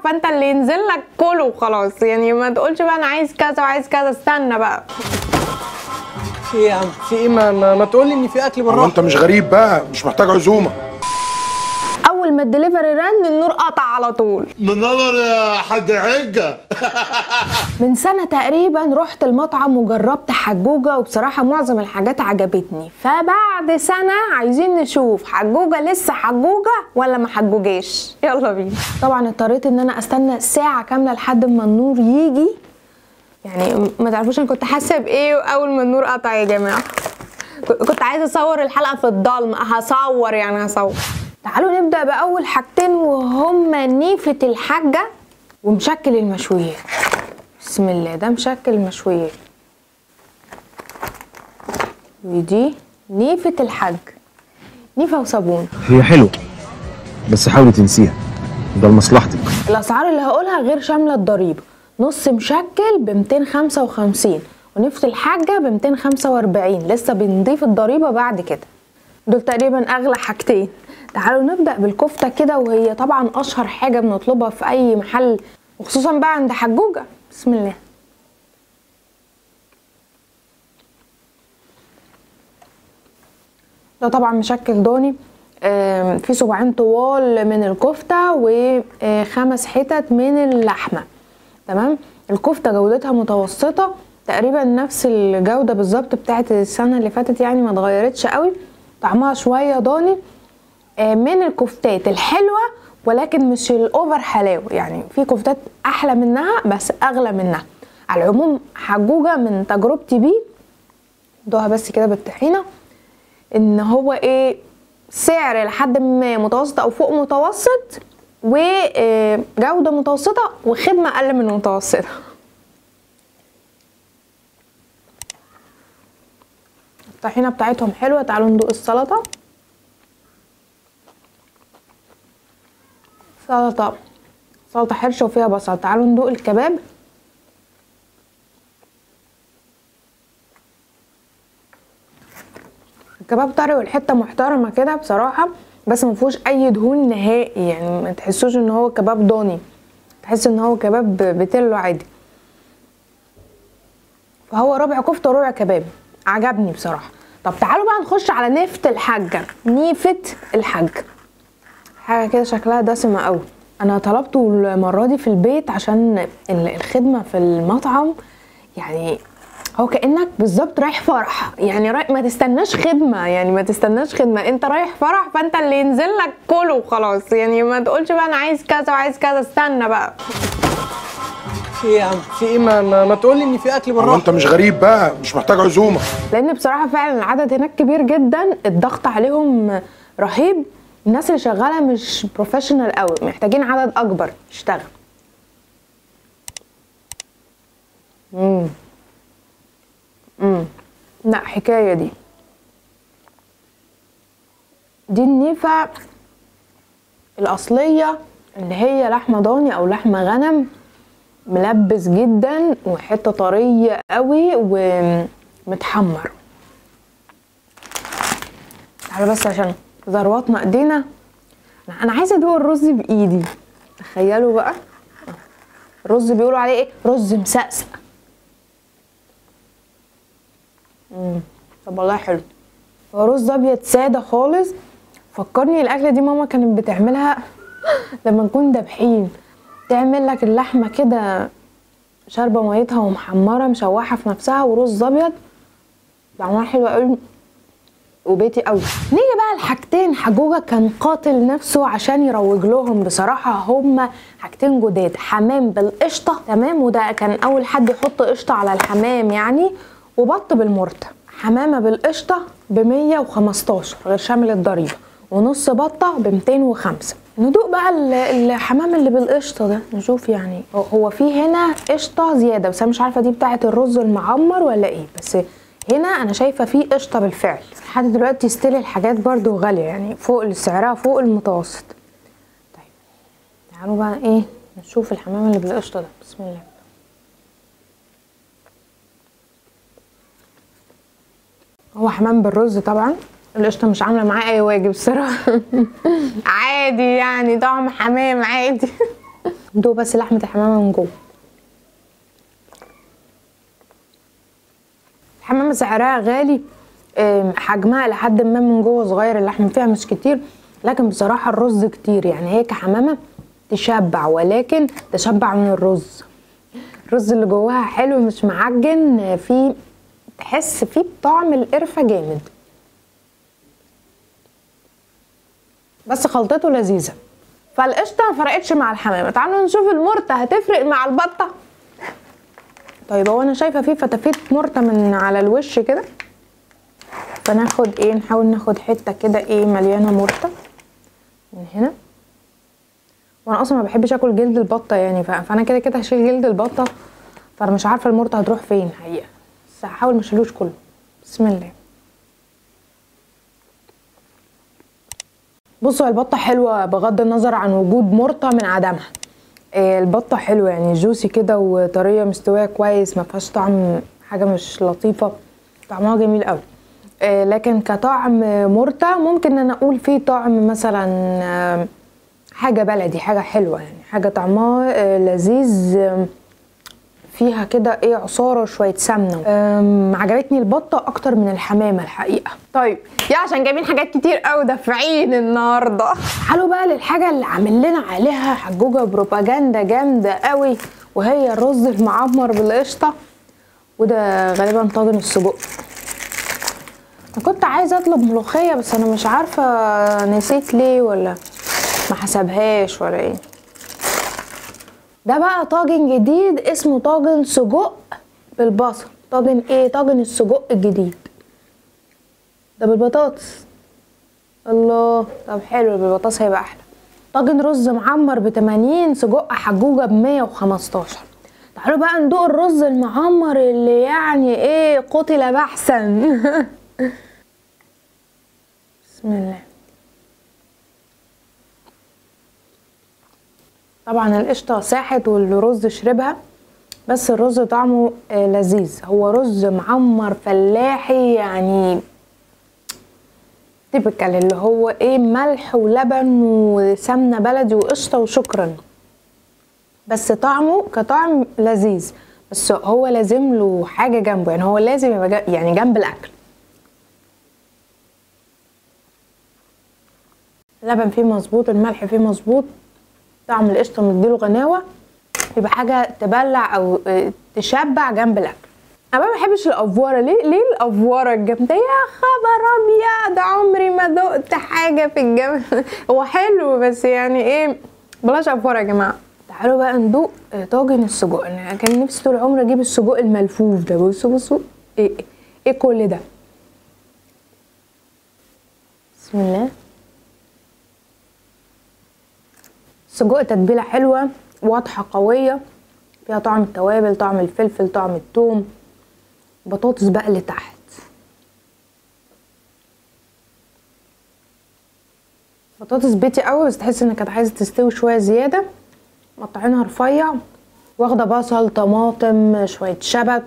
فانت اللي ينزل لك كله وخلاص، يعني ما تقولش بقى انا عايز كذا وعايز كذا، استنى بقى. في ايه يا عم؟ في ايه؟ ما تقول لي ان في اكل بالراحة. انت مش غريب بقى، مش محتاج عزومة. اول ما الدليفري رن النور قطع على طول. منور يا حاج عجة. من سنة تقريبا رحت المطعم وجربت حجوجه، وبصراحة معظم الحاجات عجبتني. فبعد سنة عايزين نشوف حجوجه لسه حجوجه ولا ما حجوجاش. يلا بينا. طبعا اضطريت ان انا استنى ساعة كاملة لحد ما النور يجي، يعني ما تعرفوش انا كنت حاسه بايه اول ما النور قطع يا جماعة. كنت عايزه اصور الحلقة في الضلمة، هصور يعني هصور. تعالوا نبدأ بأول حاجتين وهما نيفة الحاجة ومشكل المشويات. بسم الله، ده مشكل المشويات ودي نيفة الحاج، نيفة وصابون. هي حلوة بس حاولي تنسيها، ده لمصلحتك. الأسعار اللي هقولها غير شاملة الضريبة. نص مشكل ب 255 ونيفة الحاجة ب 245، لسه بنضيف الضريبة بعد كده. دول تقريبا أغلى حاجتين. تعالوا نبدأ بالكفتة كده، وهي طبعا أشهر حاجة بنطلبها في أي محل، وخصوصا بقى عند حجوجة. بسم الله. ده طبعا مشكل ضاني، في صباعين طوال من الكفتة وخمس حتت من اللحمة. تمام. الكفتة جودتها متوسطة، تقريبا نفس الجودة بالظبط بتاعت السنة اللي فاتت، يعني ما اتغيرتش قوي. طعمها شوية ضاني، من الكفتات الحلوة ولكن مش الاوفر حلاوة، يعني في كفتات احلى منها بس اغلى منها. على العموم حجوجه من تجربتي بيه، دوها بس كده بالطحينه، ان هو ايه، سعر لحد ما متوسط او فوق متوسط، وجوده متوسطه، وخدمه اقل من متوسطه. الطحينه بتاعتهم حلوة. تعالوا ندوق السلطة. سلطة حرشة وفيها بصل. تعالوا ندوق الكباب. الكباب طري والحتة محترمة كده بصراحة، بس ما فيهوش أي دهون نهائي، يعني ما تحسوش إن هو كباب ضاني، تحس إن هو كباب بتلو عادي. فهو ربع كفتة وربع كباب، عجبني بصراحة. طب تعالوا بقى نخش على نيفة الحاجة. نيفة الحاجة حاجة كده شكلها دسمة قوي. انا طلبته المرة دي في البيت عشان الخدمة في المطعم، يعني هو كأنك بالظبط رايح فرح، يعني رايح ما تستناش خدمة، يعني ما تستناش خدمة، انت رايح فرح، فانت اللي ينزل لك كله وخلاص، يعني ما تقولش بقى انا عايز كذا وعايز كذا، استنى بقى. في ايه يا عم؟ في ايه؟ ما تقول لي ان في اكل بالراحة. انت مش غريب بقى، مش محتاج عزومة. لان بصراحة فعلا العدد هناك كبير جدا، الضغط عليهم رهيب، الناس اللي شغالة مش professional قوي، محتاجين عدد اكبر يشتغل. لا حكاية دي النيفه الاصلية اللي هي لحمه ضاني او لحمه غنم، ملبس جدا وحتة طرية قوي ومتحمر. تعالوا بس عشان ذرواتنا ايدينا، انا عايزه ادوق الرز بايدي. تخيلوا بقى الرز بيقولوا عليه ايه، رز مسقسق. طب والله حلو. هو رز ابيض ساده خالص، فكرني الاكلة دي ماما كانت بتعملها لما نكون دابحين، تعمل لك اللحمة كده شاربه ميتها ومحمره مشوحه في نفسها ورز ابيض، طعمها حلو قوي وبيتي قوي. نيجي بقى لحاجتين حجوجه كان قاتل نفسه عشان يروج لهم بصراحة، هما حاجتين جداد. حمام بالقشطه، تمام، وده كان اول حد يحط قشطه على الحمام يعني، وبط بالمرته. حمامه بالقشطه ب 115 غير شامل الضريبة، ونص بطه ب 205. ندوق بقى الحمام اللي بالقشطه ده، نشوف يعني هو في هنا قشطه زيادة، بس انا مش عارفه دي بتاعه الرز المعمر ولا ايه، بس هنا انا شايفه فيه قشطه بالفعل. لحد دلوقتي ستيل الحاجات برضو غالية، يعني فوق سعرها فوق المتوسط. طيب تعالوا بقى ايه نشوف الحمام اللي بالقشطه ده. بسم الله. هو حمام بالرز طبعا، القشطه مش عامله معاه اي واجب الصراحة. عادي يعني طعم حمام عادي. دوق بس لحمه الحمامة من جوه. الحمامة سعرها غالي، حجمها لحد ما من جوه صغير، اللحم فيها مش كتير، لكن بصراحة الرز كتير. يعني هي كحمامه تشبع، ولكن تشبع من الرز. الرز اللي جواها حلو مش معجن، فيه تحس فيه بطعم القرفه جامد، بس خلطته لذيذة. فالقشطه ما فرقتش مع الحمامة. تعالوا نشوف المرته هتفرق مع البطة. طيب هو انا شايفه فيه فتافيت مرته من على الوش كده، فناخد ايه، نحاول ناخد حتة كده ايه مليانة مرته من هنا. وانا اصلا ما بحبش اكل جلد البطة يعني، فانا كده كده هشيل جلد البطة، فانا مش عارفه المرته هتروح فين الحقيقة، بس هحاول ما اشيلوش كله. بسم الله. بصوا البطة حلوة بغض النظر عن وجود مرته من عدمها. البطة حلوة يعني، جوسي كده وطريه، مستوية كويس، ما فيهاش طعم حاجة مش لطيفة، طعمها جميل قوي. لكن كطعم مرته ممكن انا اقول فيه طعم مثلا حاجة بلدي، حاجة حلوة يعني، حاجة طعمها لذيذ، فيها كده ايه عصارة شوية سمنه. عجبتني البطة اكتر من الحمامة الحقيقة. طيب يا عشان جايبين حاجات كتير قوي دافعين النهارده. تعالوا بقى للحاجة اللي عامل لنا عليها حجوجه بروباجندا جامدة قوي، وهي الرز المعمر بالقشطه، وده غالبا طاجن السجق. انا كنت عايزه اطلب ملوخية بس انا مش عارفه نسيت ليه ولا ما حسبهاش ولا ايه. ده بقى طاجن جديد اسمه طاجن سجق بالبصل. طاجن ايه؟ طاجن السجق الجديد ده بالبطاطس. الله، طب حلو، بالبطاطس هيبقى احلى. طاجن رز معمر ب80، سجق حجوجه ب115. تعالوا بقى ندوق الرز المعمر اللي يعني ايه قتل بحثا. بسم الله. طبعا القشطه ساحت والرز شربها، بس الرز طعمه لذيذ. هو رز معمر فلاحي يعني تيبيكال، اللي هو ايه ملح ولبن وسمنه بلدي وقشطه وشكرا، بس طعمه كطعم لذيذ. بس هو لازم له حاجة جنبه، يعني هو لازم يبقى يعني جنب الاكل. اللبن فيه مظبوط، الملح فيه مظبوط، طعم القشطه مديله غناوه، يبقى حاجة تبلع او تشبع جنب الاكل. انا ما بحبش الافوره. ليه الافوره الجامدة؟ يا خبر ابيض، عمري ما دقت حاجة في الجامد. هو حلو بس يعني ايه، بلاش افوره يا جماعة. تعالوا بقى ندوق طاجن السجق. انا كان نفسي طول عمري اجيب السجق الملفوف ده. بصوا بصوا ايه كل ده. بسم الله. السجق تتبيله حلوة واضحة قوية، فيها طعم التوابل، طعم الفلفل، طعم الثوم. بطاطس بقى اللي تحت، بطاطس بيتي قوي، بس تحس انها كانت عايزه تستوي شوية زيادة، مقطعينها رفيع، واخده بصل، طماطم، شوية شبت،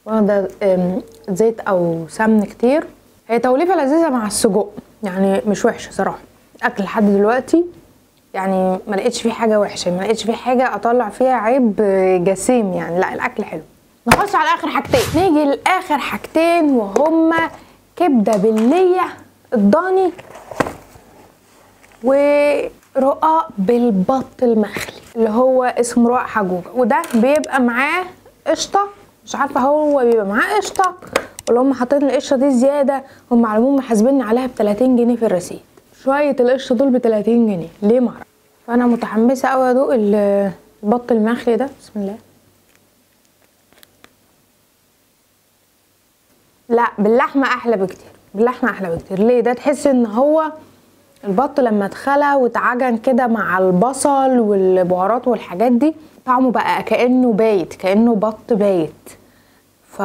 واخده زيت او سمن كتير. هي توليفة لذيذة مع السجق يعني، مش وحشة صراحة. اكل لحد دلوقتي يعني ما لقيتش فيه حاجة وحشة، ما لقيتش فيه حاجة اطلع فيها عيب جسيم يعني، لا الاكل حلو. نخش على اخر حاجتين، نيجي لاخر حاجتين وهما كبده بالليه الضاني ورقاق بالبط المخلي اللي هو اسمه رقاق حجوجه، وده بيبقى معاه قشطه. مش عارفه هو بيبقى معاه قشطه ولا هم حاطين القشطه دي زيادة. هم على العموم محاسبيني عليها ب 30 جنيه في الرصيد، شوية القشطه دول ب 30 جنيه ليه معرفش. فانا متحمسة قوي ادوق البط المخلي ده. بسم الله. لا باللحمه احلى بكتير، باللحمه احلى بكتير. ليه؟ ده تحس ان هو البط لما اتخلى واتعجن كده مع البصل والبهارات والحاجات دي، طعمه بقى كانه بايت، كانه بط بايت. ف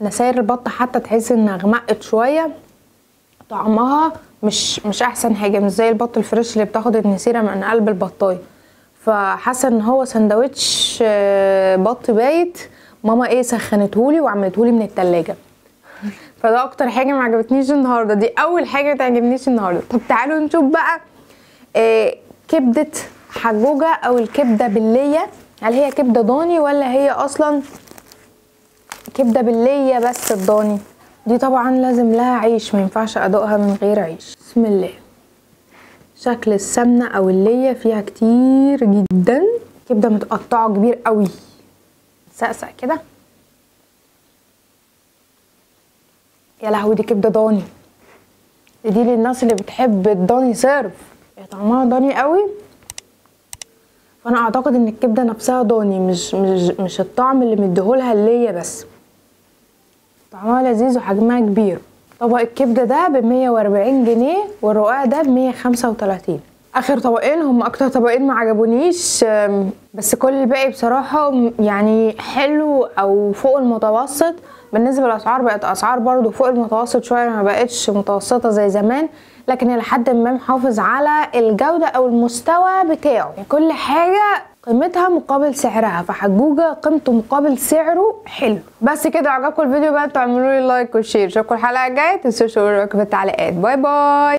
نساير البط حتى تحس انها غمقت شوية، طعمها مش احسن حاجة، مش زي البط ال fresh اللي بتاخد النسيره من قلب البطايه. فحاسه ان هو سندوتش بط بايت، ماما ايه سخنتهولي وعملتهولي من التلاجة. فده اكتر حاجة ما عجبتنيش النهارده، دي اول حاجة ما تعجبنيش النهارده. طب تعالوا نشوف بقى كبده حجوجة او الكبدة باللية، هل هي كبدة ضاني ولا هي اصلا كبدة باللية بس الضاني؟ دي طبعا لازم لها عيش، ما ينفعش ادوقها من غير عيش. بسم الله. شكل السمنة او اللية فيها كتير جدا، كبدة متقطعة كبير قوي، سقسق كده. يا لهوي دي كبدة ضاني، دي للناس اللي بتحب الضاني صرف، طعمها ضاني قوي. فانا اعتقد ان الكبده نفسها ضاني، مش مش مش الطعم اللي مديهولها اللية بس. طعمها لذيذ وحجمها كبير. طبق الكبده ده ب 140 جنيه والرقاق ده ب 135. اخر طبقين هم اكتر طبقين ما عجبونيش، بس كل الباقي بصراحة يعني حلو او فوق المتوسط. بالنسبة للاسعار بقت اسعار برضو فوق المتوسط شوية، ما بقتش متوسطه زي زمان، لكن لحد ما محافظ على الجودة او المستوى بتاعه. كل حاجة قيمتها مقابل سعرها، فحجوجه قيمته مقابل سعره حلو. بس كده، عجبكم الفيديو بقى تعملوا لي like و share. اشوفكم الحلقة الجاية، متنسوش تقولوا رايكم في التعليقات. bye bye.